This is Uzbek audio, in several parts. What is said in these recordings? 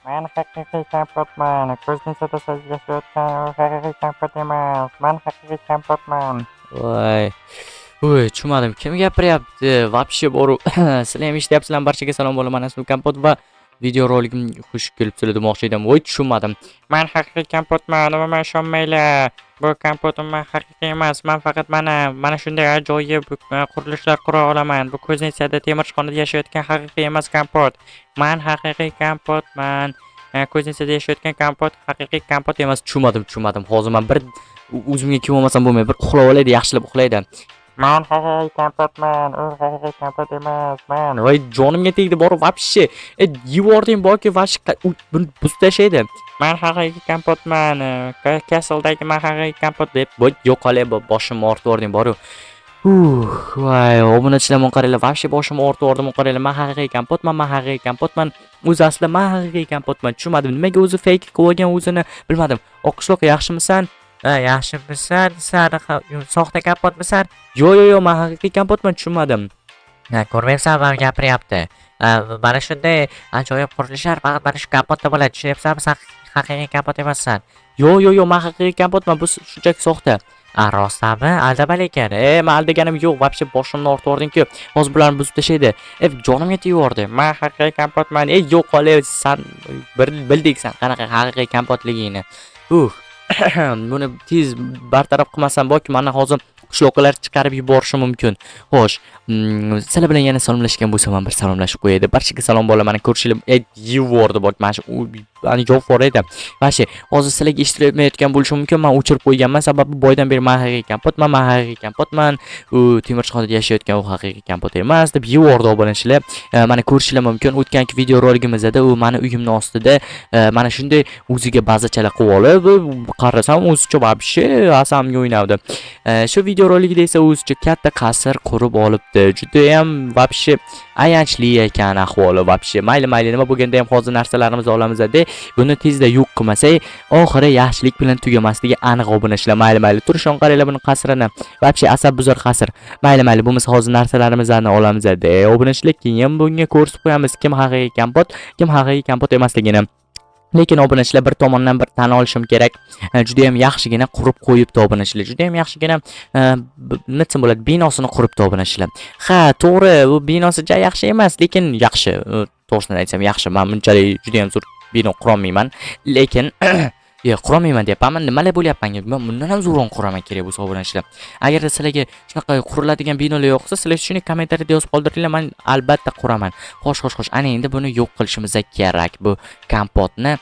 Men haqiqiy kompotman. Кузница da yashayotgan u haqiqiy kompot emas. Men haqiqiy kompotman. Voy. Uy, tushunmadim. Kim gapiryapti? Вообще boru. Sizlar ham eshityapsizlar. Barchaga salom bo'laman. Mana ismim Kompot va videoroligimga xush kelibsizlar demoqchi edim. Voy, tushunmadim. Men haqiqiy kompotman. Umuman ishonmanglar. Bu kompot umuman haqiqiy emas. Men faqat mana shunday ajoyib qurilishlar qura olaman. Bu кузница da, temirchixonada yashayotgan haqiqiy emas kompot. Men haqiqiy kompotman. Кузница da yashayotgan kompot haqiqiy kompot emas. Tushunmadim, tushunmadim. Hozir men bir o'zimga kim olmasam bo'lmaydi. Bir uxlab olaydi, yaxshilab uxlaydi. Men haqiqiy kompotman. U haqiqiy kompot emas. Men. Voy, jonimga tegdi bor вообще. E, yubording borki, вообще buni buzib tashlaydi. Men haqiqiy kompotman. Castle'dagi men haqiqiy kompot Deb, voy, yo'qolay, boshimni og'ritib yubording boru. Voy, obunachilar, buni qaranglar, вообще boshimni og'ritib yubordim, qaranglar, men haqiqiy kompotman, men haqiqiy kompotman. O'zi aslida men haqiqiy kompotman. Tushunmadim, nimaga o'zi fake qilib olgan o'zini, bilmadim. Oqishloq, yaxshimisan? Ha, yaxshimisan? San soxta kompotmisan? Yo'q, yo'q, yo'q, men haqiqiy kompotman, tushunmadim. Ha, ko'rmayapsanmi, mana gapiryapti. Ha, mana shunday ajoyib qurilishlar faqat mana shu kompotda bo'ladi. Tushunyapsanmi? San haqiqiy kompot emassan. Yo'q, yo'q, yo'q, men haqiqiy kompotman, bu shunchaki soxta. A, rostami? Aldama lekin. E, men aldaganim yo'q, вообще boshimni og'ritib yubording-ku. Hozir bularni buzib tashlaydi. E, jonimga tegib yubordi. Men haqiqiy kompotman. E, yo'qol, san bir bildik san qanaqa haqiqiy kompotligingni. Buni tez bartaraf qilmasam borki, mani hozir qishloqlar chiqarib yuborishi mumkin. Xo'sh, sizlar bilan yana salomlashgan bo'lsam ham bir salomlashib qo'yaydi. Barchaga salom bo'la, mana ko'rishinglar, e, yubordi bok, mana shu ani yopib yubordi. Вообще, hozir sizlarga eshitilmayotgan bo'lishi mumkin. Men o'chirib qo'yganman, sababi boydan beri men haqiqiy kompotman, men haqiqiy kompotman. U temirchixonada yashayotgan u haqiqiy kompot emas deb yubordi obunachilar. Mana ko'rishinglar mumkin. O'tganki videoroligimizda u mani uyimni ostida mana shunday o'ziga bazachalar qilib olib, qarasam o'zicha вообще asamga o'ynabdi. Shu videorolikda esa o'zicha katta qasr qurib olibdi. Judayam вообще ayanchli ekan ahvoli вообще. Mayli, mayli, nima bo'lganda ham hozir narsalarimizni olamiz-da, buni tezda yo'q qilmasak, oxiri yaxshilik bilan tugamasligi aniq obunachilar. Mayli, mayli, turishon qaranglar buni qasrini. Вообще asab buzar qasr. Mayli, mayli, bo'lmasa hozir narsalarimizni olamiz-da. Obunachilar, keyin bunga ko'rsatib qo'yamiz kim haqiqiy kompot, kim haqiqiy kompot emasligini. Lekin obunachilar, bir tomondan bir tan olishim kerak. Juda ham yaxshigina qurib qo'yibdi obunachilar. Juda ham yaxshigina nima desam bo'ladi, binosini quribdi obunachilar. Ha, to'g'ri, bu binosi ja yaxshi emas, lekin yaxshi. To'g'risini aytsam yaxshi. Men bunchalik juda ham zo'r bino qurolmayman. Lekin yo'q, qurolmayman deyapman. Nimalar bo'lyapti menga? Men bundan ham zo'rroq quraman kerak bo'lsa obunachilar. Agarda sizlarga shunaqa quriladigan binolar yoqsa, sizlar shuni kommentariyada yozib qoldiringlar, men albatta quraman. Xo'sh, xo'sh, xo'sh. Ana endi buni yo'q qilishimiz kerak. Bu kompotni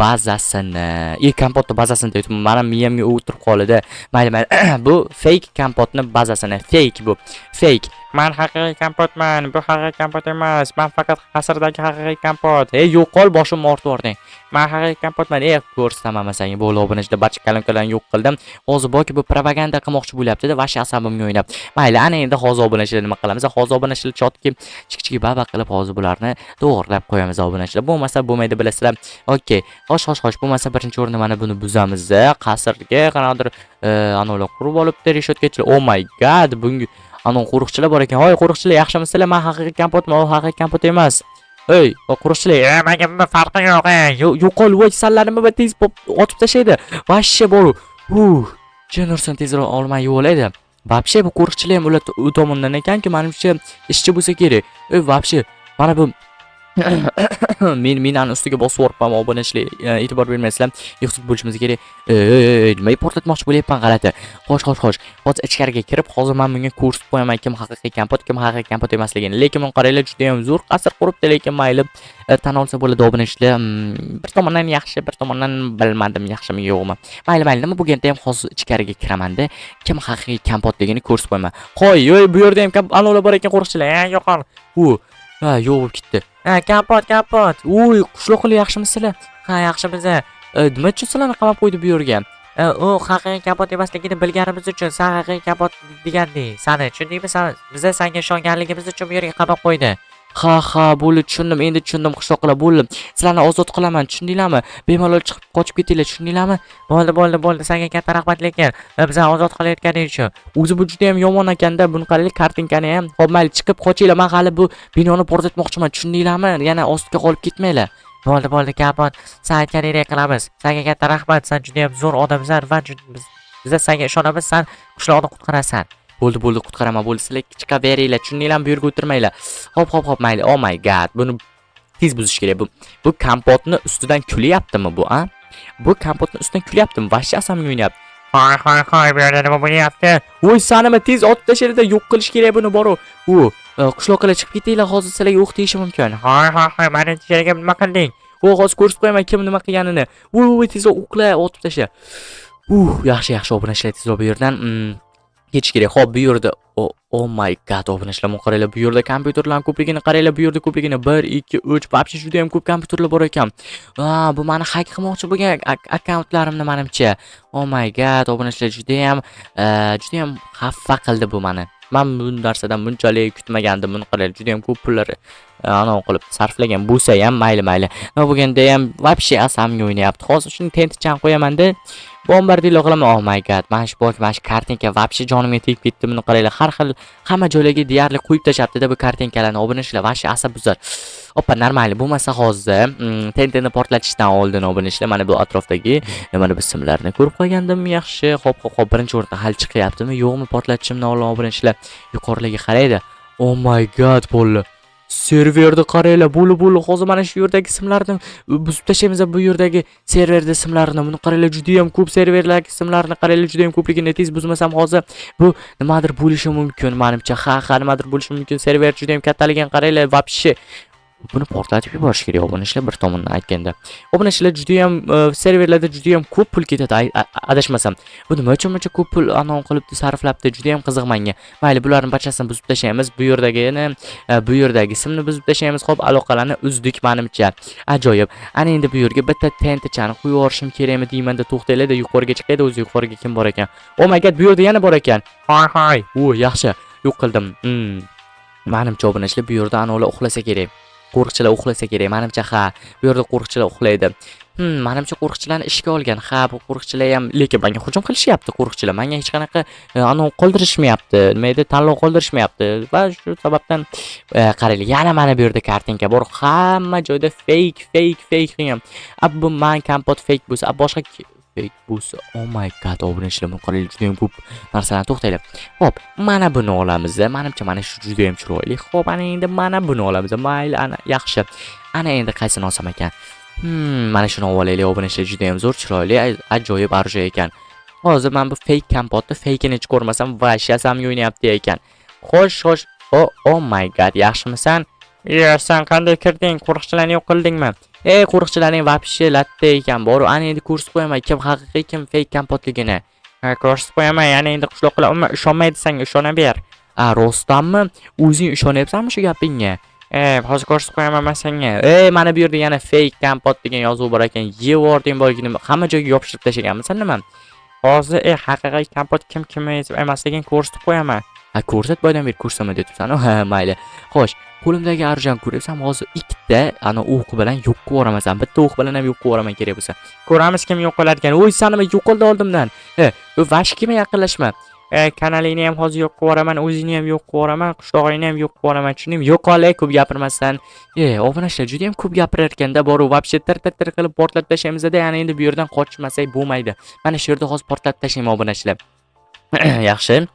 bazasini. E, kompotni bazasini deyapman. Mana miyamga o'tirib qoldi. Mayli, mayli. Bu fake kompotni bazasini. Fake bu. Fake. Men haqiqiy kompotman. Bu haqiqiy kompot emas. Men faqat qasrdagi haqiqiy kompot. Ey, yo'qol, boshimni og'ritib yubording. Men haqiqiy kompotman. E, ko'rsataman man senga. Bo'ldi, obunachilar, barcha kolonkalarni yo'q qildim. Hozir borki bu propaganda qilmoqchi bo'lyapti-da, вообще asabimga o'ynab. Mayli, ana endi hozir obunachilar nima qilamiz? Hozir obunachilar чётко chik-chik baba qilib hozir bularni to'g'rilab qo'yamiz obunachilar. Bo'lmasa bo'lmaydi, bilasizlar. Okey. Xo'sh, xo'sh, xo'sh. Bo'lmasa birinchi o'rinda mana buni buzamiz. Qasrga qanaqadir anavlar qurib olibdi, reshotkachilar. Oh my God, bunga anavi qo'riqchilar bor ekan. Hoy, qo'riqchilar, yaxshimisizlar? Men haqiqiy kompotman, u haqiqiy kompot emas. Ey, o qo'riqchilar, E, menga nima farqi yo'q, e. Yo'qol, voy, sanlarni nima tez otib tashlaydi. Вообще boru. Jenorsan tezroq olmay yo'qlaydi. Вообще bu qo'riqchilar ham ular u tomondan ekanki, manimcha ishchi bo'lsa kerak. Ey, вообще mana bu men minani ustiga bosib yuboribman obunachilar, e'tibor bermaysizlar, ehtiyot bo'lishimiz kerak. Ey, ey, ey, nimaga portlatmoqchi bo'lyapman g'alati. Xo'sh, xo'sh, xo'sh, hozir ichkariga kirib, hozir man bunga ko'rsatib qo'yaman kim haqiqiy kompot, kim haqiqiy kompot emasligini. Lekin buni qaranglar, juda ham zo'r qasr quribdi, lekin mayli, tan olsa bo'ladi obunachilar. Bir tomondan yaxshi, bir tomondan bilmadim yaxshimi yo'qmi. Mayli, mayli, nima bo'lganda ham hozir ichkariga kiramanda kim haqiqiy kompotligini ko'rsatib qo'yaman. Hoy, yo'y, bu yerda ham anavlar bor ekan, qo'riqchilar. Yo'qol. U ha, yo'q bo'lib ketdi. Ha, kompot, kompot. Uy, qishloqlar, yaxshimisizlar? Ha, yaxshimiz. Nima uchun sizlarni qamab qo'ydi bu yerga? E, u haqiqiy kompot emasligini bilganimiz uchun san haqiqiy kompot deganding. Sani tushundingmi? San biza senga ishonganligimiz uchun bu yerga qamab qo'ydi. Ha, ha, bo'ldi, tushundim, endi tushundim, qishloqlar, bo'ldi. Sizlarni ozod qilaman, tushundinglarmi? Bemalol chiqib qochib ketinglar, tushundinglarmi? Bo'ldi, bo'ldi, bo'ldi. Senga katta rahmat lekin bizani ozod qilayotganing uchun. O'zi bu juda ham yomon ekanda, buni qaranglar, kartinkani ham. Xo'p, mayli, chiqib qochinglar, men hali bu binoni portlatmoqchiman, tushundinglarmi? Yana ostga qolib ketmanglar. Bo'ldi, bo'ldi, Kompot. Sen aytganingdek qilamiz. Senga katta rahmat. Sen juda ham zo'r odamsan va biza senga ishonamiz, sen qishloqni qutqarasan. Bo'ldi, bo'ldi, qutqaraman, bo'ldi. Sizlar chiqaveringlar, tushundinglarmi? Bu yerga o'tirmanglar. Hop, hop, hop, mayli. Oh my God, buni tez buzish kerak. Bu kompotni ustidan kulyaptimi bu, a? Bu kompotni ustidan kulyaptimi? Вообще asamga o'ynayapti. Hoy, hoy, hoy, bu yerda nima bo'lyapti? Voy, sanimi, tez otib tashlanglar, yo'q qilish kerak buni boru. U qishloqlar, chiqib ketinglar, hozir sizlarga o'q tegishi mumkin. Hoy, hoy, hoy, mani yerga nima qilding? U hozir ko'rsatib qo'yaman kim nima qilganini. Voy, voy, tezroq o'qla, otib tashla. Yaxshi, yaxshi, obunachilar, tezroq bu yerdan ketish kerak. Xo'p, bu yerda oh my God, obunachilar, buni qaranglar, bu yerda kompyuterlarning ko'pligini qaranglar, bu yerda ko'pligini 1, 2, 3, вообще juda ham ko'p kompyuterlar bor ekan. A, bu mani hak qilmoqchi bo'lgan akkauntlarimni manimcha. Oh my God, obunachilar, juda ham xafa qildi bu mani. Man bu narsadan bunchalik kutmagandim. Buni qaranglar, juda ham ko'p pullar anavi qilib sarflagan bo'lsa ham, mayli, mayli. Nima bo'lganda ham вообще asamga o'ynayapti. Hozir shuni TNTchani qo'yaman-da. Bombardilo qilaman. Oh my God, mana shu bok, mana shu kartinka вообще jonimga tegib ketdi. Buni qaranglar, har xil hamma joylarga deyarli qo'yib tashlabdi-da bu kartinkalarni. Obunachilar, вообще asab buzar. Oppa, нормально. Bo'lmasa hozir TNTni portlatishdan oldin, obunachilar, mana bu atrofdagi mana bu simlarni ko'rib qolgandim. Yaxshi. Hop, hop, hop, birinchi o'rinda hali chiqyaptimi, yo'qmi portlatishimdan oldin, obunachilar, yuqorilarga qaraydi. Oh my God, bo'ldi. Serverni qaranglar, bo'ldi, bo'ldi. Hozir mana shu yerdagi simlarni buzib tashlaymiz, bu yerdagi serverda simlarni. Buni qaranglar, juda ham ko'p serverlardagi simlarni qaranglar, juda ham ko'pligini. Tez buzmasam hozir bu nimadir bo'lishi mumkin manimcha. Ha, nimadir bo'lishi mumkin. Server juda ham kattaligini qaranglar, вообще. Buni portlatib yuborish kerak, obunachilar, bir tomondan aytganda. Obunachilar, juda ham serverlarda juda ham ko'p pul ketadi, adashmasam. Bu nima uchun buncha ko'p pul anon qilibdi, sarflabdi, juda ham qiziq menga. Mayli, bularni barchasini buzib tashlaymiz. Bu yerdagini, bu yerdagi simni buzib tashlaymiz. Xo'p, aloqalarni uzdik manimcha. Ajoyib. Ana endi bu yerga bitta TNTchani qo'yib yuborishim kerakmi deymanda, to'xtanglar-da, yuqoriga chiqaydi, o'zi yuqoriga kim bor ekan? Oh my God, bu yerda yana bor ekan. Hoy, hoy. U, yaxshi, yo'q qildim. Manimcha, obunachilar, bu yerda anavilar uxlasa kerak. Qo'riqchilar uxlasa kerak. Manimcha, ha, bu yerda qo'riqchilar uxlaydi. Manimcha, qo'riqchilarni ishga olgan. Ha, bu qo'riqchilar ham, lekin menga hujum qilishyapti qo'riqchilar. Menga hech qanaqa anavi qoldirishmayapti. Nima edi? Tanlov qoldirishmayapti. Va shu sababdan qaranglar, yana mana bu yerda kartinka bor. Hamma joyda fake, fake, fake qilgan. A, bu man kompot fake bo'lsa, a boshqa fake bo'lsa, oh my God, obunachilar, buni qaranglar, juda ham ko'p narsalarni, to'xtanglar. Xo'p, mana buni olamiz. Manimcha, mana shu juda ham chiroyli. Xo'p, ana endi mana buni olamiz. Mayli, ana yaxshi. Ana endi qaysini olsam ekan? Mana shuni olib olaylik, obunachilar, juda ham zo'r, chiroyli, ajoyib оружие ekan. Hozir men bu fake kompotni fakeini hech ko'rmasam, вообще asamga o'ynayapti ekan. Xo'sh, xo'sh. Oh, oh my God, yaxshimisan? Yo, sen qanday kirding? Qo'riqchilarni yo'q qildingmi? Ey, qo'riqchilarning вообще latta ekan, bor. Ana endi ko'rsatib qo'yaman kim haqiqiy, kim fake kompotligini. Ha, ko'rsatib qo'yaman, yana endi qishloqlar umuman ishonmaydi senga, ishonaver. A, rostdanmi? O'zing ishonyapsanmi shu gapingga? E, hozir ko'rsatib qo'yaman man senga. Ey, mana bu yerda yana fake kompot degan yozuv bor ekan. Yevording borligini hamma joyga yopishtirib tashlaganmisan nima? Hozir haqiqiy kompot kim kim emasligini ko'rsatib qo'yaman. Ha, ko'rsat, boydan beri ko'rsatma deb tursan. Ha, mayli. Xo'sh, qo'limdagi оружие ni ko'ryapsan, hozir ikkita ana o'q bilan yo'q qilib yuboraman. Bitta o'q bilan ham yo'q qilib yuboraman kerak bo'lsa. Ko'ramiz kim yo'q qiladigan. Voy, san nima, yo'qoldi oldimdan. E, vashkima yaqinlashma. E, kanalingni ham hozir yo'q qilib yuboraman, o'zingni ham yo'q qilib yuboraman, qishlog'ingni ham yo'q qilib yuboraman, tushundingmi? Yo'qol, ey, ko'p gapirmasdan. E, obunachilar, juda ham ko'p gapirar ekanda, boru вообще tir tir tir qilib portlatib tashlaymiz-da, yana endi bu yerdan qochmasak bo'lmaydi. Mana shu yerda hozir portlatib tashlayman, obunachilar. Yaxshi.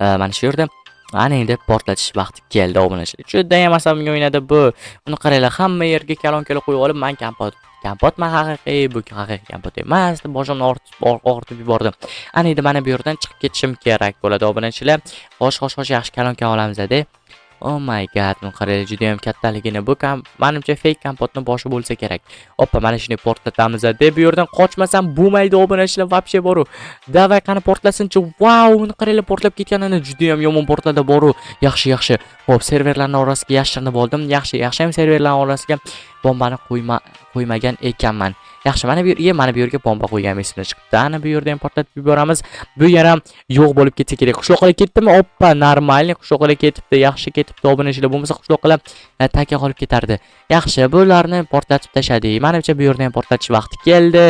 Mana shu yerda ana endi portlatish vaqti keldi, obunachilar. Judayam asabimga o'ynadi bu. Uni qaranglar, hamma yerga kolonkalar qo'yib olib, man kompot, kompot man haqiqiy, bu haqiqiy kompot emas deb boshimni og'ritib yubordi. Ana endi mana bu yerdan chiqib ketishim kerak bo'ladi, obunachilar. Xo'sh, xo'sh, xo'sh, yaxshi, kolonka olamiz-da. Oh my God, buni qaranglar, juda ham kattaligini. Bu kam, manimcha, fake kompotni boshi bo'lsa kerak. Oppa, mana shuni portlatamiz deb bu yerdan qochmasam bo'lmaydi, obunachilar, вообще boru. Давай, qani, portlasinchi. Vau, buni qaranglar, portlab ketganini, juda ham yomon portladi boru. Yaxshi, yaxshi. Xo'p, serverlarning orasiga yashirinib oldim. Yaxshi, yaxshi ham serverlarning orasiga bombani qo'ymagan ekanman. Yaxshi, mana bu yerga, mana bu yerga bomba qo'ygan esimdan chiqibdi. Ana bu yerda ham portlatib yuboramiz. Bu yer ham yo'q bo'lib ketsa kerak. Qishloqlar ketdimi? Oppa, нормальный qishloqlar ketibdi. Yaxshi ketibdi, obunachilar. Bo'lmasa qishloqlar taka qolib ketardi. Yaxshi, bularni portlatib tashladik. Manimcha, bu yerni ham portlatish vaqti keldi.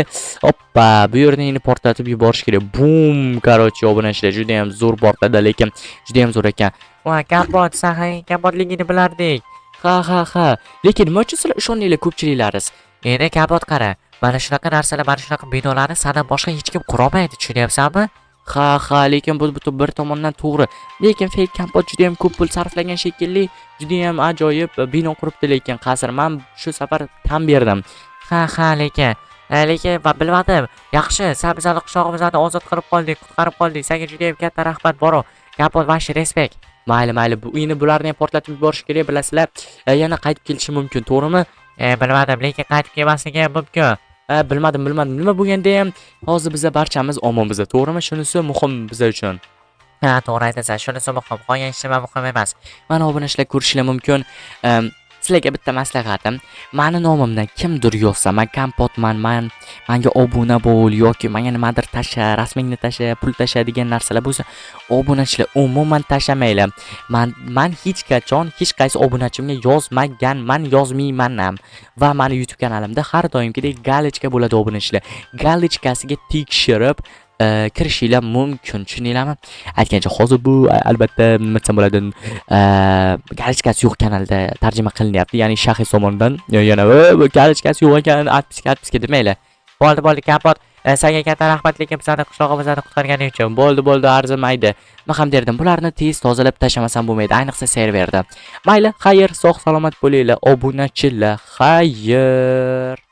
Oppa, bu yerni endi portlatib yuborish kerak. Bum, короче, obunachilar, juda ham zo'r portladi, lekin juda ham zo'r ekan. Va kompot, sen haqiqiy kompotligini bilardik. Ha, ha, ha. Lekin nima uchun sizlar ishondinglar ko'pchiliklaringiz? Endi Kompot qara. Mana shunaqa narsalar, mana shunaqa binolarni sandan boshqa hech kim qurolmaydi, tushunyapsanmi? Ha, lekin bu bir tomondan to'g'ri. Lekin fake Kompot juda ham ko'p pul sarflagan shekilli, juda ham ajoyib bino quribdi lekin qasr. Men shu safar tan berdim. Ha, lekin man bilmadim. Yaxshi, sen bizani qishlog'imizni ozod qilib qolding, qutqarib qolding. Senga juda ham katta rahmat, bro. Kompot вообще респект. Mayli, bu endi bularni ham portlatib yuborish kerak, bilasizlar. Yana qaytib kelishi mumkin, to'g'rimi? Bilmadim, lekin qaytib kelmasligi ham mumkin. Bilmadim. Nima bo'lganda ham hozir biza barchamiz omonmiz, to'g'rimi? Shunisi muhim biza uchun. Ha, to'g'ri aytasan. Shunisi muhim. Qolgan hech nima muhim emas. Mana obunachilar, ko'rishinglar mumkin. Sizlarga bitta maslahatim. Mani nomimdan kimdir yozsa, man Kompotman, man manga obuna bo'l yoki menga nimadir tasha, rasmingni tasha, pul tasha degan narsalar bo'lsa, obunachilar, umuman tashlamanglar. Man hech qachon hech qaysi obunachimga yozmaganman, yozmayman ham. Va mani YouTube kanalimda har doimgidek галочка bo'ladi obunachilar. Галочка siga tekshirib kirishinglar mumkin, tushundinglarmi? Aytgancha, hozir bu albatta nima desam bo'ladi, галочка si yo'q kanalda tarjima qilinyapti, ya'ni shaxs tomonidan yana "E, bu галочка si yo'q ekan, отписка, отписка" demanglar. Bo'ldi, Kompot. Senga katta rahmat, lekin bizani qishlog'imizni qutqarganing uchun. Bo'ldi, arzimaydi. Nima ham derdim, bularni tez tozalab tashlamasam bo'lmaydi, ayniqsa serverda. Mayli, xayr, sog' salomat bo'linglar, obunachilar, xayr.